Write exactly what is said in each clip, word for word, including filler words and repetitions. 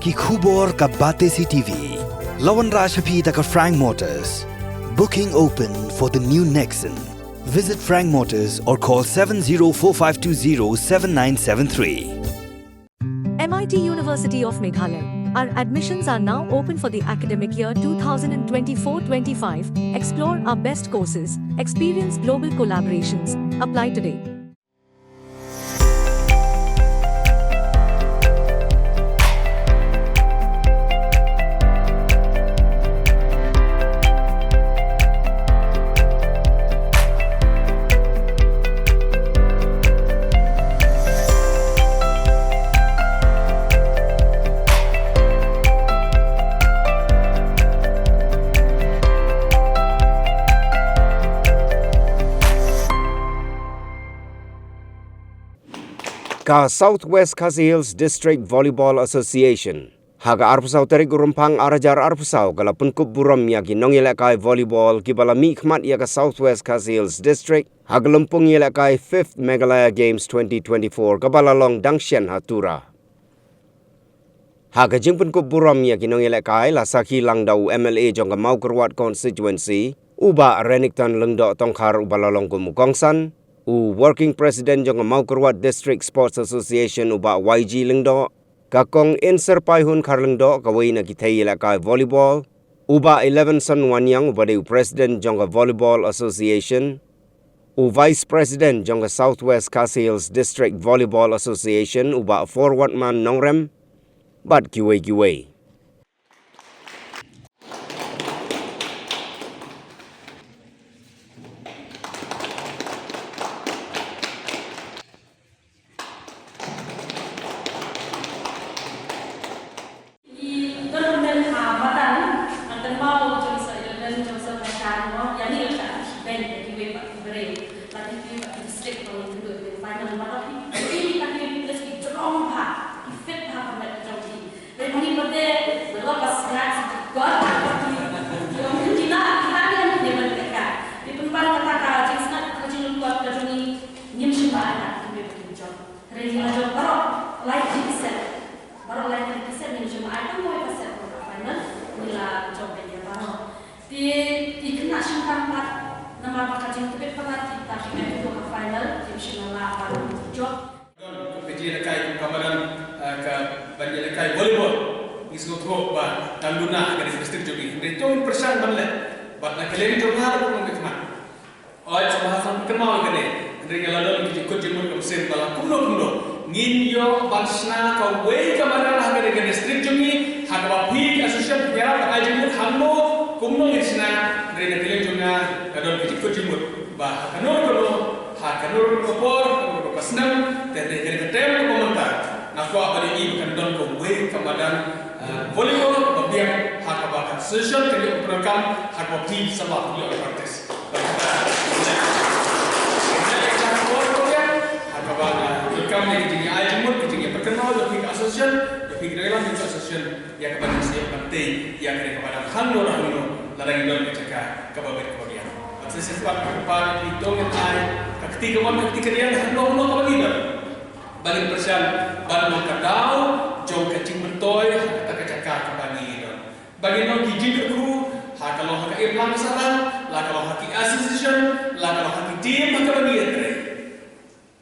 Ki khubor ka Batesi T V. La wanrah sha phi da ka Frank Motors. Booking open for the new Nexon. Visit Frank Motors or call seven zero four five two zero seven nine seven three. M I T University of Meghalaya. Our admissions are now open for the academic year twenty twenty-four twenty-five. Explore our best courses, experience global collaborations. Apply today. Ka South West Khasi Hills District Volleyball Association, ha ka arphew saw tarik u Rymphang ar hajar arphew saw, ka la pynkup burom ïa ki nongïalehkai volleyball kiba la mihkhmat ïa ka South West Khasi Hills District ha ka lympung ïalehkai Fifth Meghalaya Games twenty twenty-four, kaba la long dang shen ha Tura. Ha ka jingpynkup burom ïa ki nongïalehkai, la sakhi lang da u M L A jong ka Mawkyrwat Constituency, u Bah Renikton Lyngdoh Tongkhar, uba la long kum u kongsan, u Working President jong ka Mawkyrwat District Sports Association, u Bah Y G Lyngdoh, ka Kong Inserpaihun Kharlyngdoh, kawei na ki thei ïalehkai volleyball, u Bah Elevenson Wanniang, uba dei u President jong ka Volleyball Association, u Vice President jong ka South West Khasi Hills District Volleyball Association, u Bah Forwardman Nongrem, bad kiwei kiwei. I don mynta ha madan, nga kynmaw jong i Sir Eldon Joseph Mekar, no, ïa ngi la shah shibeiñ ïa kiwei pat ki briew, la ki kiwei pat ki district, no, ngi kynduh ïa ki final, ma da ki, ki, ki, ki players ki jrong bha, ki fit bha ka met jong ki. Dei ma ngi pat te, la ba snacks, ki kor, ki ong ki la, ki la ïa ngi ban teka. Dei pynban kata ka jingsnacks, ka jinglyngkot ka jong ngi, ngim shym la ai ïa kiwei pat ki jong. Hynrei ngi la jop baroh lai tylli ki set. Baroh lai tylli ki set, ngim shym la ai tang kawei ka set ha final, ngi la jop beit ïa baroh. Te i khynnah shynrang pat, namar ba ka jingtbit palat kita ki dei ki dei ha final, kim shym la lah ban jop. Don ka jingïalehkai kum ka madan, eh, ka ban ïalehkai volleyball. Ngi sngewthuh ba dang duna ha ka district jong ngi. Hynrei to ngin pyrshang ban leh. Bad na ka liang jong nga ruh ngi khmat. Oi, sngewbha sa kynmaw ïa kane. Hynrei nga la don ki jingkut jingmut ka mynsiem ba la kumno kumno ngin ïoh ban shna kawei ka madan ha kane ka district jong ngi, ha kaba phi ki association phi ïarap ban ai jingmut hangno kumno ngin shna. Hynrei na ka liang jong nga nga don ki jingkut jingmut ba ha kano kano, ha kano kano ka por, ha kano kano ka snem, te hynrei kane ka term kaba mynta nga kwah ban ïohi ba kan don kawei ka madan, eh, volleyball kaba biang ha kaba ka association kan ïoh ban pyndonkam ha kaba phi samla phi ïoh ban practice. Bad kata, ha kaba nga welcome ïa ki jingïa ai jingmut, ki jingïa pyrkhat ïa phi ka association, ïa phi ki nongïalam jong ka association, ïa kaba ngin sa ïoh ban tei ïa kane ka madan hangno la hangno, lada ngi don ka jaka kaba bit kaba biang. Bad sa shisien pat ka kyrpad ïa phi to ngin ai ka kti kamon ka kti kadiang hangno hangno kaba ngi don. Ba ngin pyrshang ban long ka daw jong ka jingmyntoi ha kata ka jaka kaba ngi don. Ba ngin long ki jingkyrkhu, ha ka long ha ka imlang sahlang, la ka long ha ki association, la ka long ha ki team ha kaba ngi ïatrei.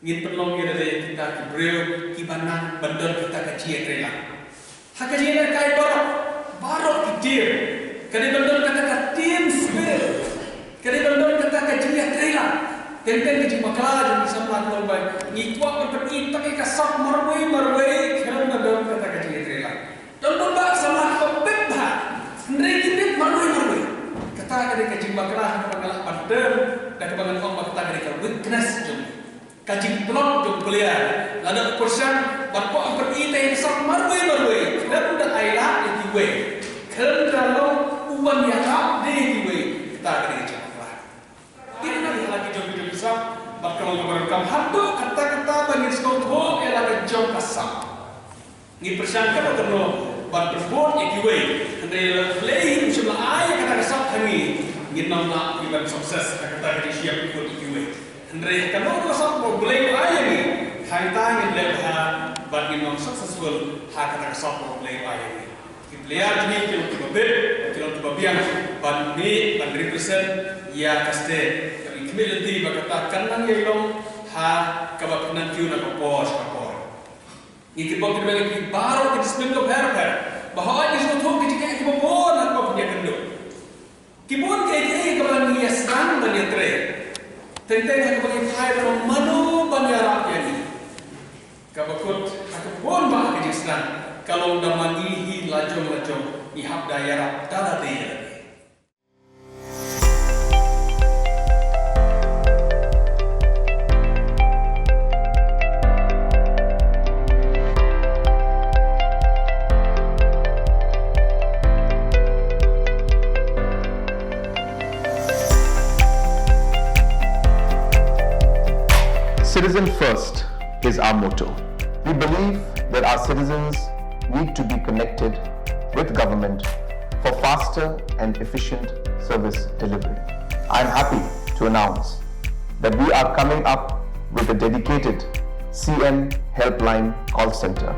Ngin pynlong ïa lade kita ki briew kiba nang ban don kita ka jingïatreilang. Ha ka jingïalehkai baroh, baroh ki team. Ka dei ban don kata ka team spirit. Ka dei ban don kata ka jingïatreilang. Teng teng ka jingbakla jong ki samla ka long ba ngi kwah ban pyni tang ïa ka sap marwei marwei, khlem da don kata ka jingïatreilang. Don bun bah samla kiba bit bha, hynrei ki bit marwei marwei. Kata ka dei ka jingbakla kaba nga lah ban term da kaba ngan ong ba kata ka dei ka weakness jong ngi. Ka jingtlot jong u player, lada u pyrshang ban kwah ban pyni tang ïa ka sap marwei marwei, khlem da ailad ïa kiwei, khlem da long uban ïarap de ïa kiwei, kata ka dei ka jingbakla. Kine ki la ki jong ki jong ki sap, bad ka long kaba donkam haduh katta katta ba ngin sngewthuh ïa la ka jong ka sap. Ngi pyrshang katno katno ban pynbud ïa kiwei, hynrei lada U Blei um shym la ai ïa kata ka sap ha ngi, ngin ym lah ban success ha kata ka jingshai pynbud ïa kiwei. Hynrei ha kano kano ka sap ba U Blei u ai ïa ngi, Hangta ngin leh bha bad ngin long successful ha kata ka sap kaba U Blei u ai ïa ngi. Ki player jong ngi ki long kiba bit, ki long kiba biang ban mih, ban represent ïa ka state. Ngi khmih lynti ba kata kan nang ïai long ha kaba pyndonkiew na ka por sha ka por. Ngi kyrpad ïa phi baroh ki discipline kiba pher pher ba hooid ngi sngewthuh ki jingeh kiba bun ha kaba pynïakynduh. Ki bun kiei kiei kaba ngi ïa sdang ban ïa trei. Teng teng ha kaba ngi phai ban ong mano ban ïarap ïa ngi. Kaba kut ha ka bun bah ka jingsdang ka long da ma ngi hi lajong lajong ngi hap da ïarap da lade ïa lade. Citizen First is our motto. We believe that our citizens need to be connected with government for faster and efficient service delivery. I am happy to announce that we are coming up with a dedicated C M Helpline call center.